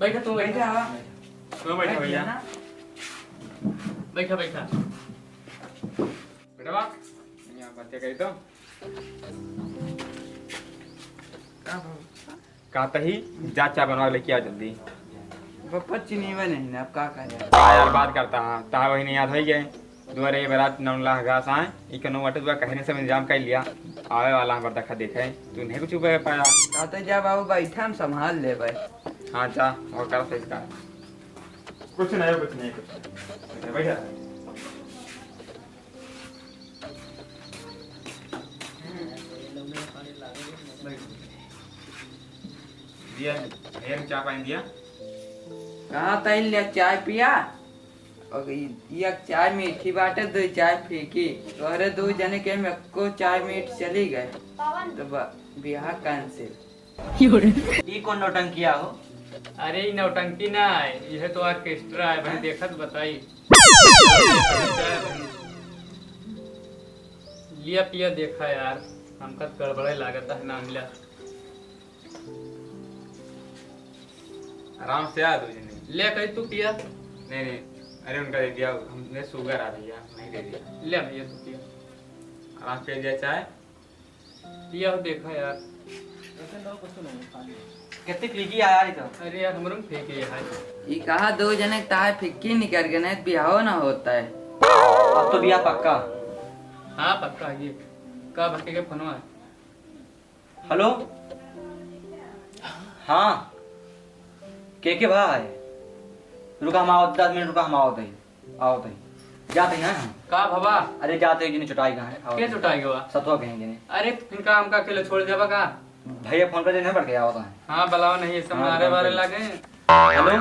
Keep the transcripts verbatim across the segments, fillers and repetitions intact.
बैठा तू, बैठा। बैठा। तू बैठा बैठ भैया। जाना। बैठा, बैठा। बेटवा, यहाँ बातें कही तो। का बाबू? कहता ही, जा चाय बनवा के लेके आ जल्दी। पप्पा चीनी में नहीं ना, अब का करें? हाँ यार, बात करता है, ताहा वही नहीं याद हो गए। दुआरे ये बारात नौ लाख घास आए, इके नौ अटे दुआ कहने से इंतजाम कर लिया। आवे वाला हमार देखा देखे, तू नहीं कुछ उपाय पाया। कहते जा बाबू बैठा, हम संभाल ले भाई। हाँ जा, और कर सही का। कुछ नहीं, कुछ नहीं, कुछ नहीं। बैठा। दिया, भैया ने चाय पानी दिया? कहाँ तैन लिया चाय पिया? और ई, ई एक चाय मीठी बाटे, दो चाय फीकी। तोहरे दो जने के में को चाय मीठ चली गए, तो ब-, बियाह cancel। ई कौन नौटंकिया हो? अरे, ई नौटंकी ना है, यह तो orchestra है भाई, देखत बताई। लिया पिया देखा यार, हमका तो गड़बड़े लागत है ना मिला। आराम से आ दो जने। ले कही तू पिया। नहीं, नहीं, अरे उनका दे दिया, हमने sugar आ भैया, नहीं दे दिया। ले भैया तू पिया। आराम से पिया चाय। पिया हो देखा यार। ऐसे लो, कुछ नहीं, खाली। कितनी फीकी है यार ये तो। अरे यार, हमरो में फेंक ये है। ई कहा दो जने ताहे फिक्की निकल गए, नहीं तो बियाहो ना होता है। अब तो बियाह पक्का। हाँ, पक्का है ये। का भक्के के फोनवा है? हेलो, हाँ, के के भाई, रुका, हम आवत, दस मिनट रुका, हम आवत है। आवत है। जाते हैं हम। का भवा? अरे जाते हैं, जिन्हें चुटाई कहाँ है, आवत के है। चुटाई गवा? सतवा कहीं जिन्हें। अरे इनका हमका अकेले छोड़ जाबा का? भैया फोन कर देने पड़ के आवत है। हाँ, बुलाओ नहीं, सब हाँ, मारे फोन वारे कर। लागे। हेलो।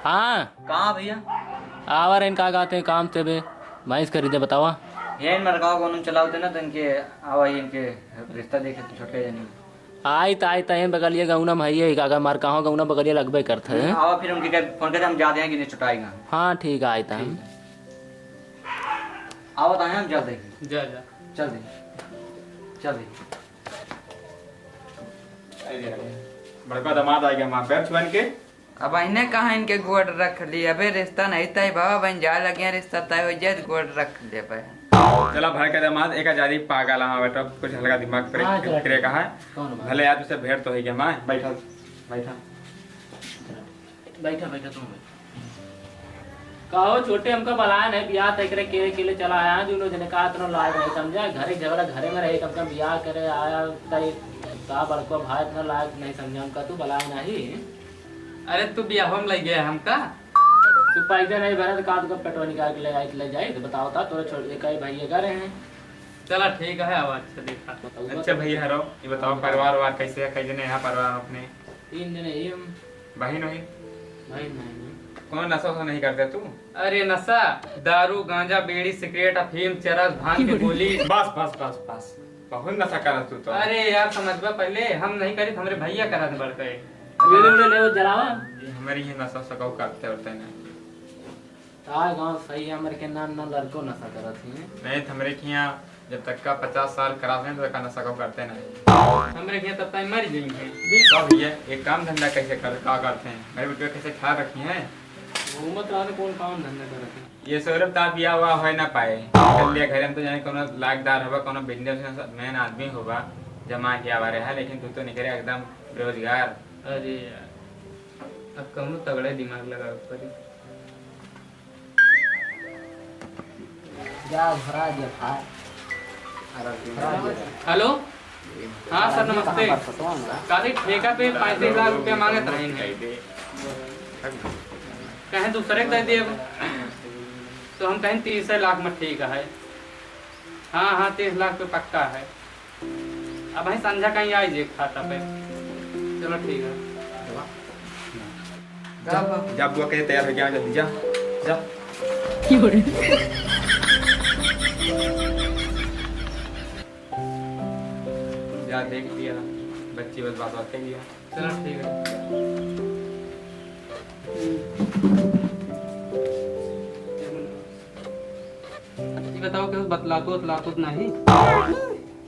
हाँ। कहाँ भैया? आवा रहे, इनका कहते हैं काम से बे, भैंस खरीदे, बतावा। ये इन मरगाँव को उन्होंने चलाओ थे ना, तो इनके आवा ही, इनके रिश्ता देखे तो छोटके जानी। आई त, आई त, एन बगलिया गौना में हइये, का, का मार कहाँ गौना बगलिया लगबे करत है। आवा फिर उनके फोन कर, हम जाते हैं कि नहीं चुटाई कहाँ। हाँ, ठीक है, आई त हम। ठीक है। आवत आए हम जल्दी। जा, जा। जल्दी। जल्दी। बड़का दामाद आ गया, माँ पैर छुअन के। अब इन्हें कहाँ इनके गोड़ रख ली, अबे रिश्ता नहीं तय बाबा, बन जा लगे रिश्ता तय हो जाए, गोड़ रख ले भाई। चला भाई का दामाद, एक आजादी पागल है बेटा, कुछ हल्का दिमाग पर हाँ, चला। करे का है। कौन बात? भले यार तुझसे भेंट तो हो गया माँ। बैठा, बैठा। बैठा, बैठा, तुम बैठा। कहो छोटे, हमका बलाए नहीं, बियाह तय करे, केले, केले चला आया, दोनों जने का इतना लायक नहीं समझा, घरे झगड़ा, घरे में रहे, कम से कम बियाह करे आया, तय का बड़को भाई इतना लायक नहीं समझा हमका, तू बलाए नहीं। अरे, तू बियाह में लग गया हमका? तू पैसा नहीं भरा तो का तुका पेटवा निकाल के ले आई, ले जाए, तो बताओ था, तोरे छोड़, एक ही भैया घर हैं। चला ठीक है, अब अच्छा देखा। बताओ अच्छा तो। भैया हरो, ये बताओ हाँ, परिवार वार कैसे है, कई जने यहाँ परिवार अपने? तीन जने ही हम। बहिन वहिन? बहिन नहीं, नहीं। कौनो नशा वशा नहीं करते तू? अरे नशा, दारू, गांजा, बीड़ी, सिगरेट, अफीम, चरस, भांग के गोली। बस, बस, बस, बस। बहुत नशा करत तू तो। अरे यार, समझबा पहले, हम नहीं करी, हमरे भैया करत बड़के। बीड़ी उड़ी ले, वो जलावा। ये हमारी ही नशा वशा कहू करते उरते ना। तार गाँव सही है, हमरे के नाम ना लड़को नशा करत ही। नहीं, तो हमरे के यहाँ जब तक का पचास साल cross नहीं, तब तक का नशा को करते नहीं। हमरे के तब तक मर जाएंगे। तो भैया, एक काम धंधा कैसे कर, का करते हैं? मेरे बेटे कैसे ख्याल रखी हैं? घूमत रहते, कौन काम धंधा करते हैं? ये सौरभ ता बिया हुआ होए ना पाए। निकल लिया घर में तो जाने कौनो लायकदार होगा, कौनो business में main आदमी होगा, जमा किया हुआ रहा, लेकिन तू तो निकले एकदम बेरोजगार। अरे यार, अब कौनो तगड़े दिमाग लगावे पड़ी। जा भरा दे भाई। भरा दे। हेलो, हाँ सर, नमस्ते। काली ठेका पे पैंतीस लाख रुपया मांगत रहे हैं, कहें दूसरे के दे दिए, तो हम कहें तीस लाख में ठीक है। हाँ, हाँ, तीस लाख पे पक्का है। अब भाई संझा कहीं आई जे खाता पे। चलो ठीक है। जा, जा बुआ, कहे तैयार हो गया, जल्दी जा, जा। जा देख लिया, बच्ची बस बात बात कर लिया। चलो ठीक है। ये बताओ कि बतलातो, बतलातो तो नहीं?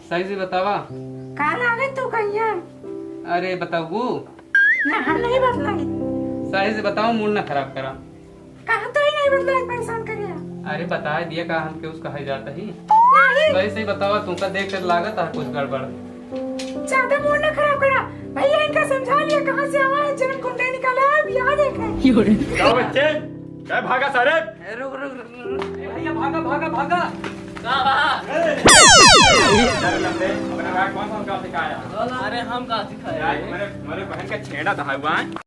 सही से बतावा। का लागे तू कहिया? अरे बताऊ। ना, हम नहीं बतलाई। सही से बताओ, मूड ना खराब करा। कहा तो ही नहीं बतलाई, परेशान करे। अरे बता दिया का, हम के उसका है जाता ही। नहीं। सही से बतावा, तुमका देख के लागत है कुछ गड़बड़। ज्यादा मूड ना खराब करा। भैया इनका समझा लिया, कहाँ से आवा है, जन्म कुंडली निकाला है, बियाह देखे। का बच्चे? का भागा सारे? ए, रुक, रुक, रुक, रुक। ए, भैया, भागा, भागा, भागा। का बा? ए! चल, लंबे, अपने भाई कौन सा संस्कार सिखाया? अरे, हम का सिखाया? यार, मेरे, मेरे बहन का छेड़ा था, हुआ है।